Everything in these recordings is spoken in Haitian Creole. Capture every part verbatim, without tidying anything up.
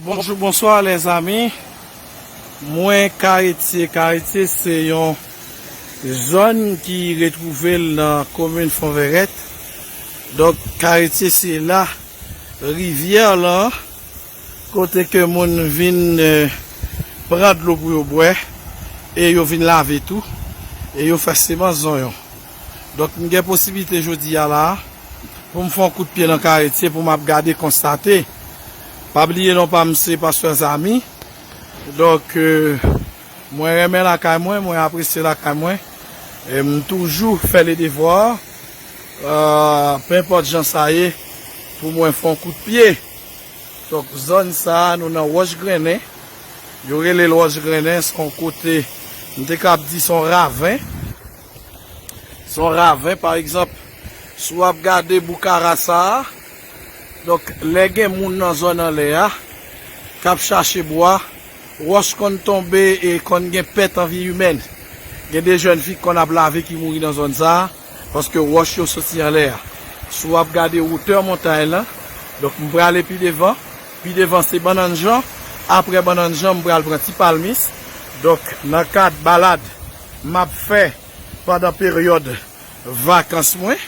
Bonjou, bonswa, lèzami. Mwen, Karetye. Karetye se yon zòn ki retwouve l nan komin Fonvèrèt. Donk, Karetye se la, rivyè lan, kote ke moun vin, eh, pran dlo pou yo bwè, e yo vin lave tou, e yo fè semans zonyon. Donk, m gen posiblite jodi a la, pou m fè yon kout pye nan Karetye, pou m ap gade, konstate. Pa bliye non pa m, se Pastè Zami. Donk, eh, mwen renmen lakay mwen, mwen apresye lakay mwen. E m toujou fè le devwa, eh, penpòt jan sa ye, pou mwen fè yon kout pye. Donk, zòn sa a, nou nan Wòch Grennen. Yo rele l Wòch Grennen, se yon kote, m te kab di se yon raven. Se yon raven, pa egzanp, si w ap gade Boukara sa a, donk, lè gen moun nan zòn anlè a, k ap chache bwa, wòch konn tonbe e konn gen pèt an vi imèn. Gen de jèn fi k konn ap lave ki mouri nan zòn sa a, paske wòch yo soti anlè a. Si w ap gade wotè montay lan, donk, m prale pi devan. Pi devan, se Bannann Jan. Apre Bannann Jan, m pral pran Ti Palmis. Donk, nan kad balad m ap fè pandan peryòd vakans mwen,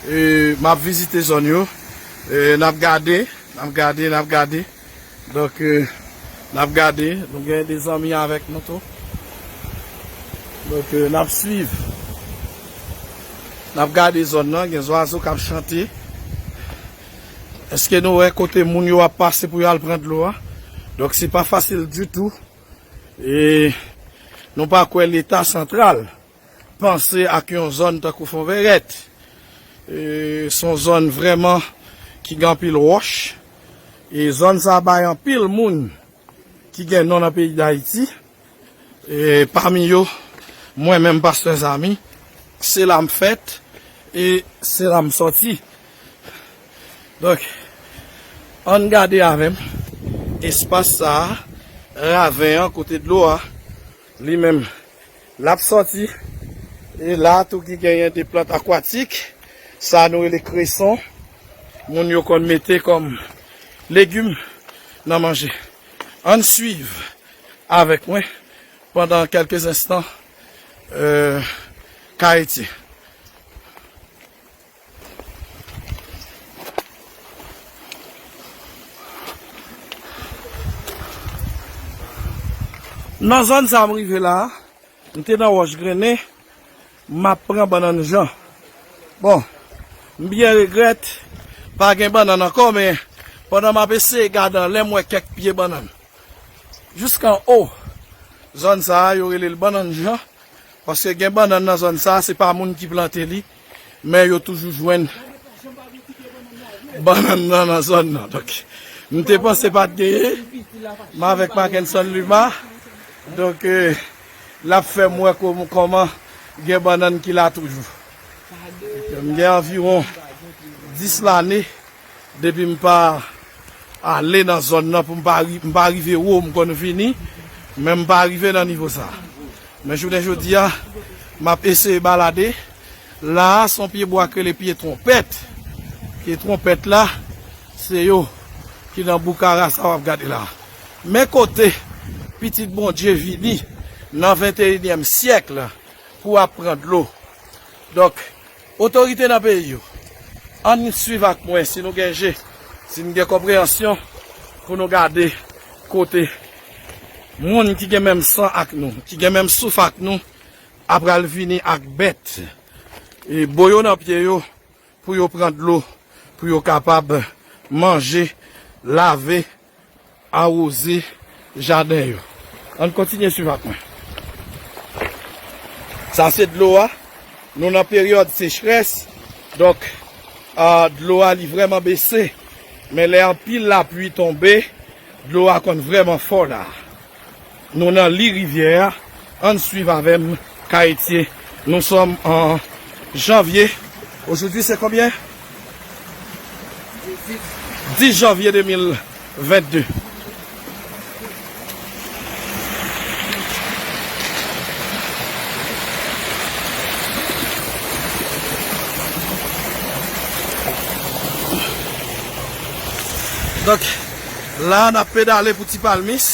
e, m ap vizite zòn yo. E, n ap gade, n ap gade, n ap gade. Donk, eh, n ap gade, nou gen de zanmi avèk nou tou. Donk, eh, n ap swiv. N ap gade zòn nan, gen zwazo k ap chante. Èske nou wè kote moun yo ap pase pou yo al pran dlo a? Donk, se pa fasil ditou. E nou pa kwè Leta santral panse ak yon zòn tankou Fonvèrèt. E, se yon zòn vrèman ki gen anpil wòch. E zòn sa a bay anpil moun ki gen non nan peyi Dayiti. E pami yo, mwen menm, Pastè Zami, se la m fèt e se la m sòti. Donk, ann gade avè m espas sa a, raven an, kote dlo a, li menm, l ap sòti. E la tou ki genyen de plant akwatik, sa nou rele kreson, moun yo konn mete kòm legim nan manje. Ann swiv avèk mwen pandan kèlke enstan, eh, Karetye. Nan zòn sa a m rive la a, m te nan Wòch Grennen, m ap pran Bannann Jan. Bon, m byen regrèt, pa gen bannann ankò, men pandan m ap eseye gade anlè, m wè kèk pye bannann. Jiskanwo, zòn sa a, yo rele l Bannann Jan, paske gen bannann nan zòn sa a, se pa moun ki plante li, men yo toujou jwenn bannann nan nan zòn nan. Donk, m te panse pa t genyen, m avèk Mackenson Luma. Donk, eh, l ap fè m wè kòm-, kòman gen bannann ki la toujou. M gen anviwon dis lane depi m pa ale nan zòn nan, pou m pa ri-, m pa rive wo, m konn vini, men m pa rive nan nivo sa. Men jounen jodi a, m ap eseye balade. La a, se yon pye bwa k rele pye twonpèt. Pye twonpèt la, se yo ki nan Boukara sa w ap gade la. Men kote Pitit Bondye vini nan venteyinyèm syèk la pou ap pran dlo. Donk, otorite nan peyi yo, ann swiv ak mwen, si nou gen je, si nou gen konpreyansyon, pou nou gade kote moun ki gen menm san ak nou, ki gen menm souf ak nou, apral vini ak bèt, e bo yo nan pye yo pou yo pran dlo, pou yo kapab manje, lave, awoze jaden yo. Ann kontinye swiv ak mwen. Sa se dlo a. Nou nan peryòd sechrès. Donk, ah, dlo a li vrèman bese. Men lè anpil lapli tonbe, dlo a konn vrèman fò la. Nou nan li rivyè a. Ann swiv avè m, Karetye. Nous sommes en janvier. Aujourd'hui, c'est combien? Dis janvier deux mille vingt-deux. Donk, La, n ap pedale pou Ti Palmis.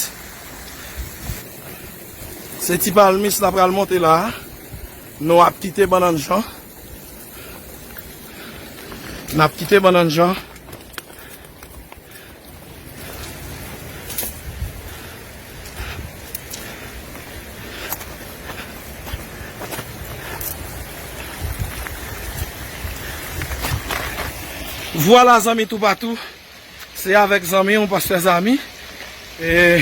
Se Ti Palmis n ap pral monte la. Nou ap kite Bannann Jan. N ap kite Bannann Jan. Vwala, zanmi toupatou. Se avèk zanmi w, pastè Zami. E